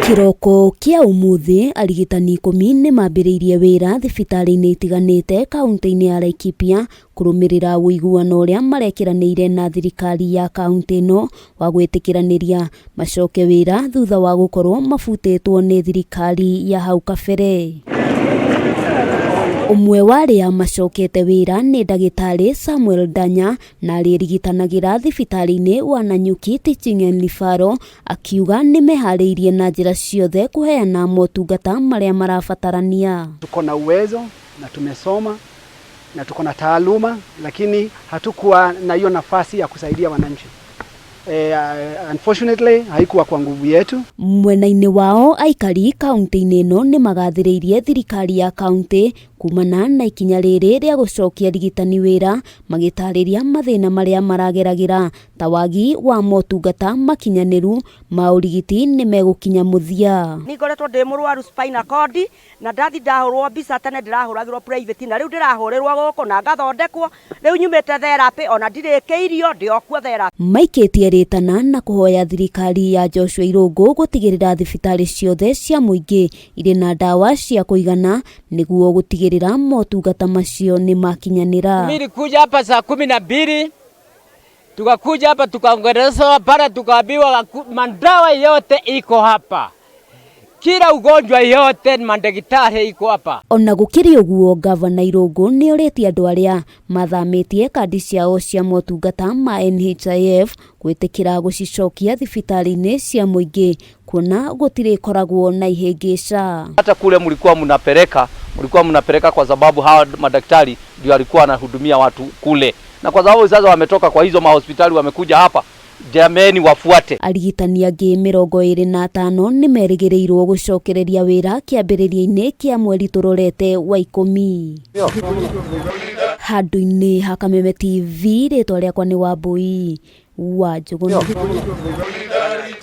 Kĩroko kĩa ũmũthĩ arigitani ikũmi nĩ mambĩrĩirie wĩra thibitarĩ-inĩ itiganĩte kaunti-inĩ ya Laikipia kũrũmĩrĩra ũiguano ũrĩa marekĩranĩire na thirikari ya kaunti ĩno wa gwĩtĩkĩranĩria macoke wĩra thutha wa gũkorwo mabutĩtwo nĩ thirikari ya hau kabere. Ũmwe wa arĩa macokete wĩra nĩ ndagĩtarĩ Samuel Ndanya na arĩrigitanagĩra thibitarĩ-inĩ wa Nanyuki Teaching and Referral akiuga nĩ meharĩirie na njĩra ciothe kũheana motungata marĩa marabatarania. Tuko na uwezo na tumesoma na tuko na taaluma, lakini hatukuwa na hiyo nafasi ya kusaidia wananchi. Unfortunately haikuwa kwa nguvu yetu. Mwena-inĩ wao aikari kaunti-inĩ ĩno nĩ magathĩrĩirie thirikari ya kaunti kumana na ikinya rĩrĩ rĩa gũcokia arigitani wĩra magĩtarĩria mathĩna marĩa marageragĩra ta wagi wa motungata makinyanĩru ma ũrigiti nĩ megũkinya mũthia. Nĩ ngoretwo ndĩ mũrwaru spinal cord na ndathi ndahũrwo mbica tene ndĩrahũragĩrwo private na rĩu ndĩrahũrĩrwo gũkũ na ngathondekwo rĩu nyumĩte therapy ona ndirĩkĩirio ndĩ o kuo therapy. Maikĩtie rĩtana na kũhoya thirikari ya Joshua Irũngũ gũtigĩrĩra thibitarĩ ciothe cia mũingĩ irĩ na ndawa cia kũigana nĩguo gũtigĩrĩra motungata macio nĩ makinyanĩra. Mimi nilikuja hapa saa 12 tukakuja hapa tukaongeleshwa pale, tukaambiwa madawa yote iko hapa, kila ugonjwa yote madaktari iko hapa. Ona gũkĩrĩ ũguo gavana Irũngũ nĩ orĩtie andũ arĩa mathamĩtie kandi ciao cia motungata ma NHIF gwĩtĩkĩra gũcicokia thibitarĩ-inĩ cia mũingĩ kuona gũtirĩkoragwo na ihĩngĩca. Hata kule mlikuwa mnapeleka kwa sababu hawa madaktari ndio walikuwa wanahudumia watu kule, na kwa sababu sasa wametoka kwa hizo mahospitali wamekuja hapa, jameni, wafuate. Arigitani angĩ 25 nĩ merĩgĩrĩirwo gũcokereria wĩra kĩambĩrĩria-inĩ kĩa mweri tũrorete wa 10. Handũ-inĩ ha Kameme TV, rĩtwa rĩakwa nĩ Wambui wa Njũgũna.